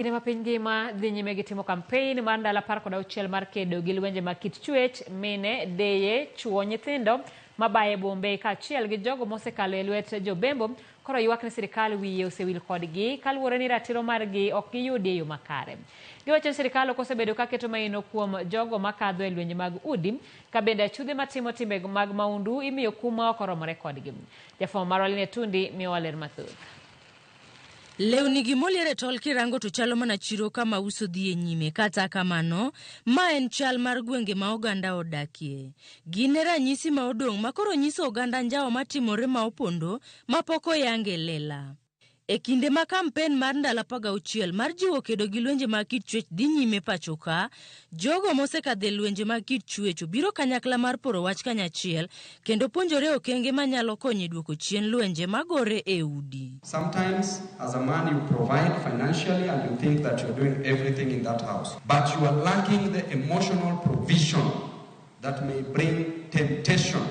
Kinde ma piny ngima dhi nyime gi timo kampein mar ndalo 16 mar kedo gi lwenje mag kit chwech, mine, deye, chwo, nyithindo mabayo e bombe kaachiel gi jogo mosekalo e lwet jobembo koro ywak ni sirikal wiye osewil kodgi kaluwore ni ratiro margi ok giyudi e yo makare. Giwacho ni sirikal ok osebedo ka keto maino kuom jogo makadho e lwenje mag udi ka bende achudhe matimo timbe mag maundu imiyo kum ma ok oromore kodgi. Jafwambo marwa Linet Tundi miyowa ler mathoth. Lewni gi molier e tol kirango to chalo mana chiro kama uso dhi e nyime. Kata kamano, ma en chal mar gwenge ma oganda odakie. Gin e ranyisi ma odong' ma koro nyiso oganda njawo matimore ma opondo ma pok oyang e lela. E kinde ma kampen mar ndalo 16 mar jiwo kedo gi lwenje mag kit chwech dhi nyime pachoka, jogo mosekadho e lwenje mag kit chwech obiro kanyakla mar poro wach kanyachiel kendo puonjore okenge manyalo konyo e duoko chien lwenje magore e udi. Sometimes as a man you provide financially and you think that you're doing everything in that house, but you are lacking the emotional provision that may bring temptation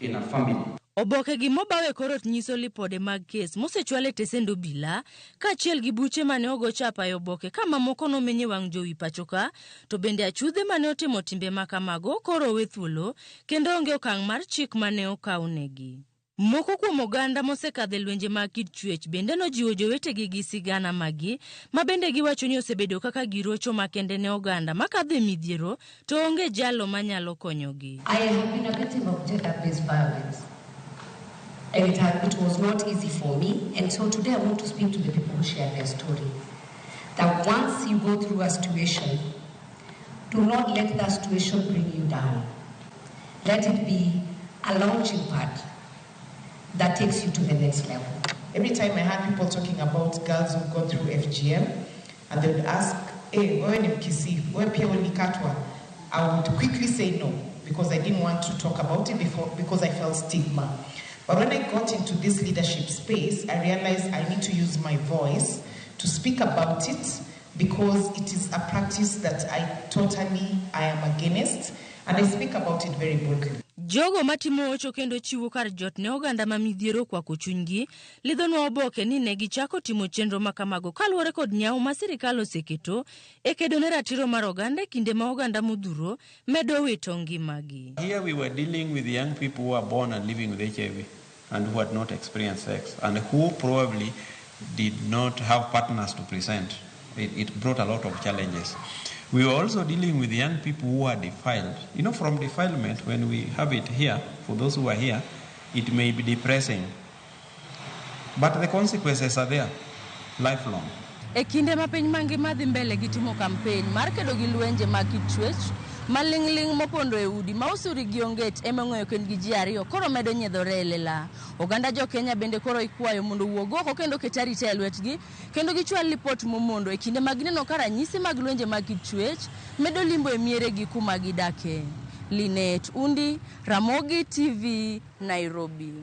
in a family. Oboke gi mobaw e kor ot nyiso lipode mag kes mosechwal e tesend obila kaachiel gi buche mane ogo chapa e oboke ka mamoko nomeny e wang' jowi pachoka to bende achudhe mane otimo timbe ma kamago koro owe thuolo kendo onge okang' mar chik mane okawnegi. Moko kuom oganda mosekadho e lwenje mag kit chwech bende nojiwo jowetegi gi sigana maggi ma bende giwacho ni osebedo kaka girocho makende ne oganda makadho e midhiero to onge jalo manyalo konyogi. I have been a victim of gender-based violence and it was not easy for me, and so today I want to speak to the people who share their story. That once you go through a situation, do not let that situation bring you down. Let it be a launching pad that takes you to the next level. Every time I heard people talking about girls who've gone through FGM, and they would ask, hey, wewe ni Mkisii, wewe pia ulikatwa? I would quickly say no, because I didn't want to talk about it before, because I felt stigma. But when I got into this leadership space, I realized I need to use my voice to speak about it, because it is a practice that I am against, and I speak about it very boldly. Jogo matimo ocho kendo chiwo kar jot ne oganda ma midhiero okwako chunygi, lidhonwa oboke ni ne gichako timo chenro ma kamago kaluwore kod nyawo ma sirikal oseketo e kedo ne ratiro mar oganda e kinde ma oganda modhuro medo wito ngimagi. Here we were dealing with young people who are born and living with HIV and who had not experienced sex and who probably did not have partners to present. It brought a lot of challenges. We were also dealing with young people who are defiled. From defilement, when we have it here, for those who are here, it may be depressing. But the consequences are there, lifelong. E kinde ma piny mangima dhi mbele gi timo kampen mar kedo gi lwenje mag kit chwech, maling'ling' mopondo e udi ma osuri gi onget ema ong'eyo kendgi ji ariyo koro medo nyiedhore e lela. Oganda jo Kenya bende koro ikwayo mondo owuog oko kendo ket arita e lwetgi kendo gichwal lipot momondo e kinde ma gineno ka ranyisi mag lwenje mag kit chwech medo limbo e mieregi kuma gidake. Linet Undi, Ramogi TV, Nairobi.